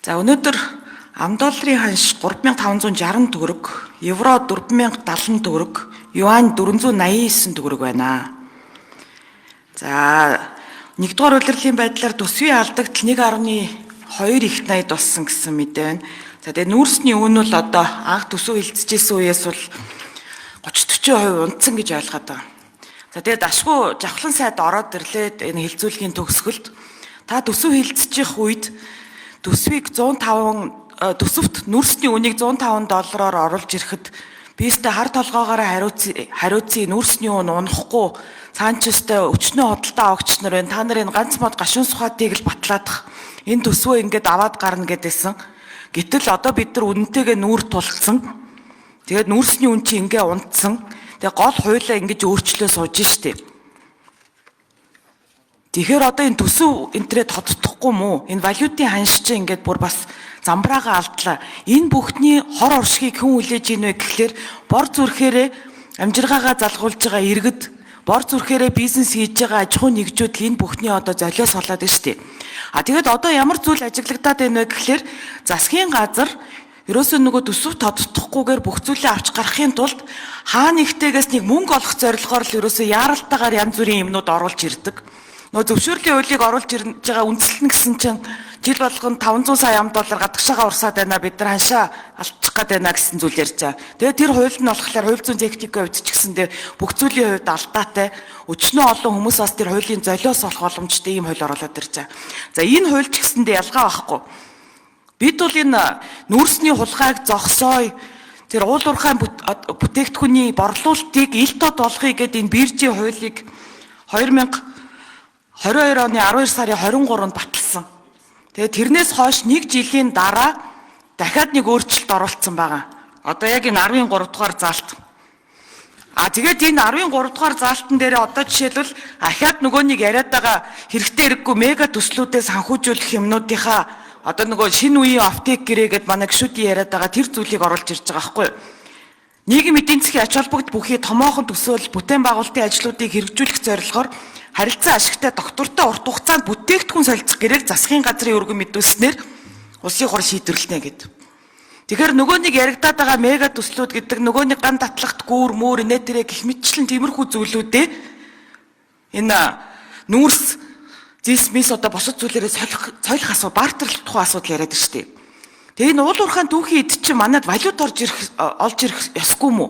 За, өнөөдөр ам долларын ханш 3560 төгрөг, евро 4070 төгрөг, юань 489 төгрөг байна. За, нэгдүгээр улирлын байдлаар төсвийн алдагдал 1.2 их 80 болсон гэсэн мэдээ байна. За, тэгээ нүүрсний үн бол одоо анх төсөв хилцэжсэн үеэс бол 30 40% унтсан гэж ойлгоод байгаа. За, тэгээд ашгүй жавхлан сайд ороод ирлээ энэ хилцүүлгийн төгсгөлд. Та төсөв хилцчих үед төсвийг 105, төсөвт нүүрсний үнийг 105 доллараар оруулж ирэхэд биестэй хар толгоогоор хариуцсан хариуцсан нүүрсний үн унахгүй цаанчстай өчнөө худалдаа авагч нар байна. Та нарын ганц мод гашуун сухатыг л батлаадах. Энэ төсвөө ингээд аваад гарна гэдээсэн. Гэтэл одоо бид нар үнэнтэйгээ нүүр тулцсан. Тэгээд нүүрсний үн чи ингээ унтсан. Тэгээ гол хуулиа ингэж өөрчлөө сууж штеп. Тэгэхээр одоо энэ төсөв энтрээ тодтохгүй мүү? Энэ валютын ханш чинь ингээд бүр бас замбраагаа алдлаа. Энэ бүхний хор оршихыг хүн хүлээж ийн вэ гэхлээр бор зүрхээрээ амжиргаагаа залгуулж байгаа иргэд, бор зүрхээрээ бизнес хийж байгаа аж ахуйн нэгжүүд л энэ бүхний одоо золиос болоод байна шүү дээ. А тэгээд одоо ямар зүйл ажиглагдаад байна вэ гэхлээр засгийн газар ерөөсөө нөгөө төсөв тодтохгүйгээр бүх зүйлээ авч гарахын тулд хаа нэгтэйгээс нэг мөнгө олох зорилгоор л ерөөсөө яаралтайгаар янз бүрийн юмнууд оруулж ирдэг. Нөгөө зөвшөөрлийн хуулийг оруулж ирж байгаа үндэслэн гэсэн чинь жил болгон 500 сая ам доллар гадагшаага урсаад байна, бид нар ханшаа алдчих гээд байна гэсэн зүйл ярьж байгаа. Тэгээд тэр хууль нь болохоор хууль зүйн техникийн хувьд ч гэсэндээ бүх зүйлийн хувьд алдаатай. Өчнөө олон хүмүүс бас тэр хуулийн золиос болох боломжтой ийм хууль оруулаад ирж байгаа. За, энэ хууль ч гэсэндээ ялгаа байхгүй. Бид бол энэ нүүрсний хулгайг зогсоё, тэр уул уурхайн бүтээгдэхүүний борлуулалтыг ил тод болгоё гэдэг энэ биржийн хуулийг 2022 оны 12 сарын 23-нд баталсан. Тэгээд тэрнээс хойш нэг жилийн дараа дахиад нэг өөрчлөлт оруулсан байгаа. Одоо яг энэ 13 дугаар заалт. А тэгээд энэ 13 дугаар заалтан дээр одоо жишээлбэл ахиад нөгөө нэг яриад байгаа хэрэгтэй хэрэггүй мега төслүүдээ санхүүжүүлэх юмнуудынхаа одоо нөгөө шинэ үеийн офтек гэрээ гэдээ манай гишүүдийн яриад байгаа тэр зүйлийг оруулж ирж байгаа байхгүй юу? Нийгэм эдийн засгийн ач холбогдол бүхий томоохон төсөөл бүтээн байгуулалтын ажлуудыг хэрэгжүүлэх зорилгоор харилцан ашигтай доктортой урт хугацаанд бүтээгдэхүүн солилцох гэрээг засгийн газрын өргөн мэдүүлснээр улсын хурал шийдвэрлэнэ гэдэг. Тэгэхээр нөгөө нэг яригадаад байгаа мега төслүүд гэдэг нөгөө нэг ган татлагт гүүр мүүр нэ тэрэ гэх мэтчлэн тиймэрхүү зүйлүүдээ энэ нүүрс зис мис одоо бусад зүйлээрээ солих асуу бартерлах тухай асуудал яриад шүү дээ. Тэгээ энэ уул уурхайн түүхийн эд чинь манад валют орж ирэх олж ирэх ёсгүй мүү?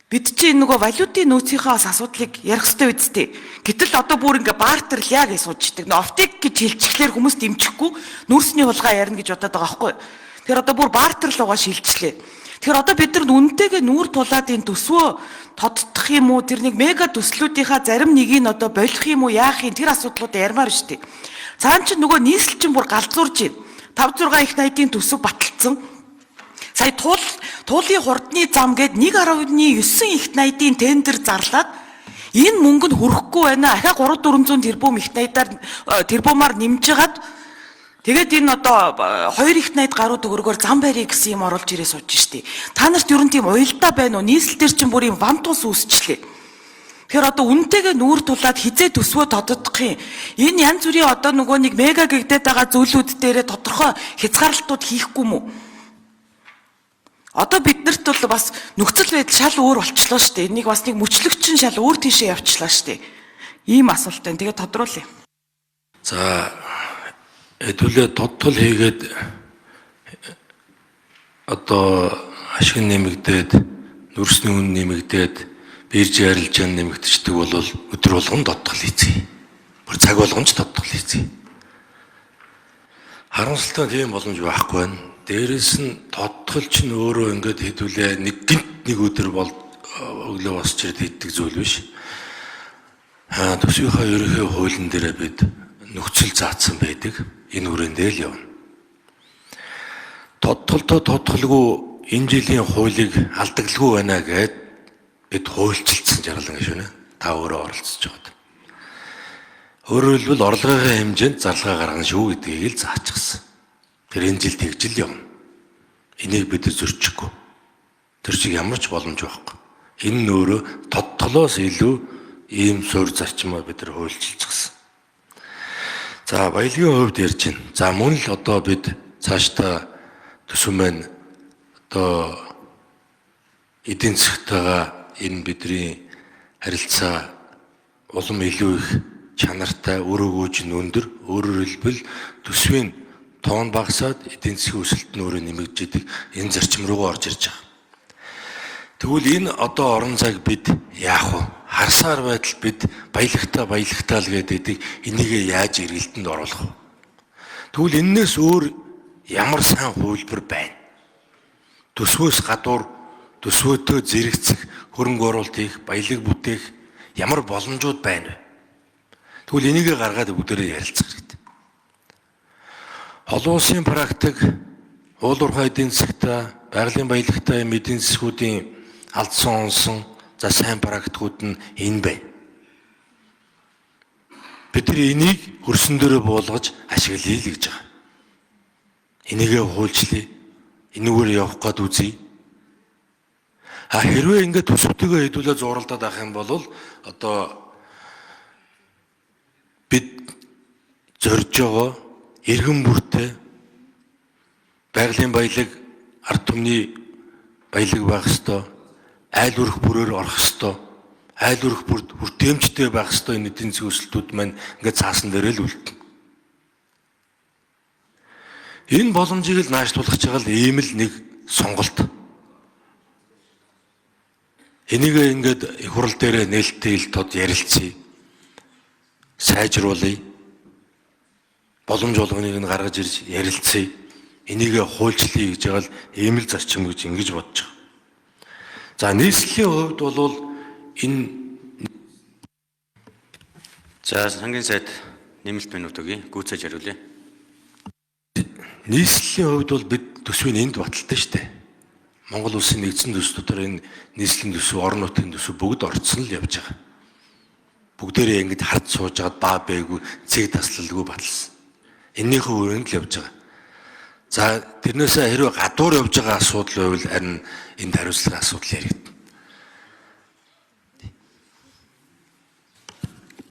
Бид чинь нөгөө валютын нөөцийнхээ бас асуудлыг ярих ёстой үсттэй. Гэтэл одоо бүр ингээ бартерлая гэж сууж идэг. Нөө офтик гэж хэлчихлээр хүмүүс дэмжихгүй нүүрсний хулгай ярина гэж бодоод байгаа байхгүй юу? Тэгэхээр одоо бүр бартер руугаа шилжлээ. Тэгэхээр одоо бид нар үнэнтэйгээ нүүр тулаад энэ төсвөө тодтох юм уу? Тэр нэг мега төслүүдийнхаа зарим нэгийг одоо болох юм уу? Яах юм? Тэр асуудлуудаа ярмаар шүү дээ. Цаан чинь нөгөө нийслэл чинь бүр галзуурж байна. 5 6 их найдын төсөв баталсан. Сая туулын хурдны зам гээд 1.9 их найдын тендер зарлаад энэ мөнгө нь хүрэхгүй байна. Ахаа 3 400 тэрбум их найдаар тэрбумаар нэмж хагаад тэгээд энэ одоо 2 их найд гаруй төгрөгөөр зам барья гэсэн юм оруулж ирээ сууж штеп. Та нарт ер нь тийм уялдаа байна уу? Нийслэл дээр чинь бүр юм вантус үүсчлээ. Тэгэхээр одоо үнэнтэйгээ нүүр тулаад хизээ төсвөө тоддох юм. Энэ янз бүрийн одоо нөгөө нэг мега гэгдээд байгаа зүйлүүд дээрээ тодорхой хязгаарлалтууд хийхгүй мүү? Одоо биднэрт бол бас нөхцөл байдал шал өөр болчлоо шүү дээ. Энийг бас нэг мөчлөгч нь шал өөр тийшээ явчлаа шүү дээ. Ийм асуулт байна. Тэгээд тодруулъя. За, хэдүүлээ тодтол хийгээд одоо ашиг нэмэгдээд, нүүрсний үн нэмэгдээд, бирж ярилжаа нэмэгдчихдэг бол өдөр болгон тодтол хийцгээе. Бүр цаг болгон ч тодтол хийцгээе. Харамсалтай тийм боломж байхгүй байна. Дээрээс нь тодтол чинь өөрөө ингээд хэдүүлээ нэг гинт нэг өдөр бол өглөө босч ирээд хийдэг зүйл биш. Төсвийнхаа ерөнхий хуулийн дээрээ бид нөхцөл заасан байдаг. Энэ хүрээндээ л явна. Тодтолтоо тодтолгүй энэ жилийн хуулийг алдагдлгүй байна гэд бид хуульчилсан жаргалан гишүүнэ. Та өөрөө оролцож байгаад. Өөрөөр хэлбэл орлогын хэмжээнд зарлага гаргана шүү гэдгийг л заачихсан. Тэр энэ жил тэгж л явна. Энийг бид зөрчихгүй. Тэр шиг ямар ч боломж байхгүй. Энэ нь өөрөө тодтолоос илүү ийм суурь зарчмаар бид нар хуульчилчихсан. За, баялагын хувьд ярьж байна. За, мөн л одоо бид Цаашдаа төсөв маань одоо эдийн засгтайгаа энэ бидний харилцаа улам илүү их чанартай, үр өгөөж нь өндөр, өөрөөр хэлбэл төсвийн тоон багасаад эдийн засгийн өсөлт нь өөрөө нэмэгдэж идэг энэ зарчим руугаа орж ирж байгаа. Тэгвэл энэ одоо орон зайг бид яах вэ? Харсаар байдал бид баялагтай баялагтай л гэдэг энийг яаж эргэлтэнд оруулах вэ? Тэгвэл энээс өөр ямар сайн хувилбар байна? Төсвөөс гадуур төсвөөтөө зэрэгцэх, хөрөнгө оруулалт хийх, баялаг бүтээх ямар боломжууд байна вэ? Тэгвэл энийг гаргаад бүгдээрээ ярилцах хэрэгтэй. Олон улсын практик, уул уурхай эдийн засагтай, байгалийн баялагтай юм эдийн засгуудын алдсан онсон за сайн практикууд нь энэ байна. Бид нар энийг хөрсөн дөрөө буулгаж ашиглая л гэж байгаа. Энийгээ хуульчлая. Энүүгээр явах гээд үзье. А хэрвээ ингээд төсөвтэйгээ хэдүүлээ зуралдаад авах юм бол одоо бид зорж байгаа иргэн бүртээ байгалийн баялаг, ард түмний баялаг байх ёстой, айл өрх бүрээр орох ёстой, айл өрх бүрд хүртээмжтэй байх ёстой энэ эдийн засгийн өсөлтүүд маань ингээд цаасан дээрээ л үлдэнэ. Энэ боломжийг л наашлуулах гэж байгаа л ийм л нэг сонголт. Энийг ингээд их хурал дээрээ нээлттэй ил тод ярилцъя. Сайжруулъя. Боломж болгоныг нь гаргаж ирж ярилцъя. Энийг хуульчлая гэж байгаа л ийм л зарчим гэж ингэж бодож байгаа. За нийслэлийн хувьд бол энэ За, сангийн сайд нэмэлт минут өгье. Гүйцээж хариулъя. Нийслэлийн хувьд бол бид төсвийг энд баталтай шүү дээ. Монгол улсын нэгдсэн төс дотор энэ нийслэлийн төсөв, орон нутгийн төсөв бүгд орцсон л явж байгаа. Бүгдээрээ ингэж хард сууж байгаад баа бэйгүй цэг таслалгүй баталсан. Эннийхээ өрөөнд л явж байгаа. За тэрнээсээ хэрвээ гадуур явж байгаа асуудал байвал харин энд хариуцлага асуудал яригдана.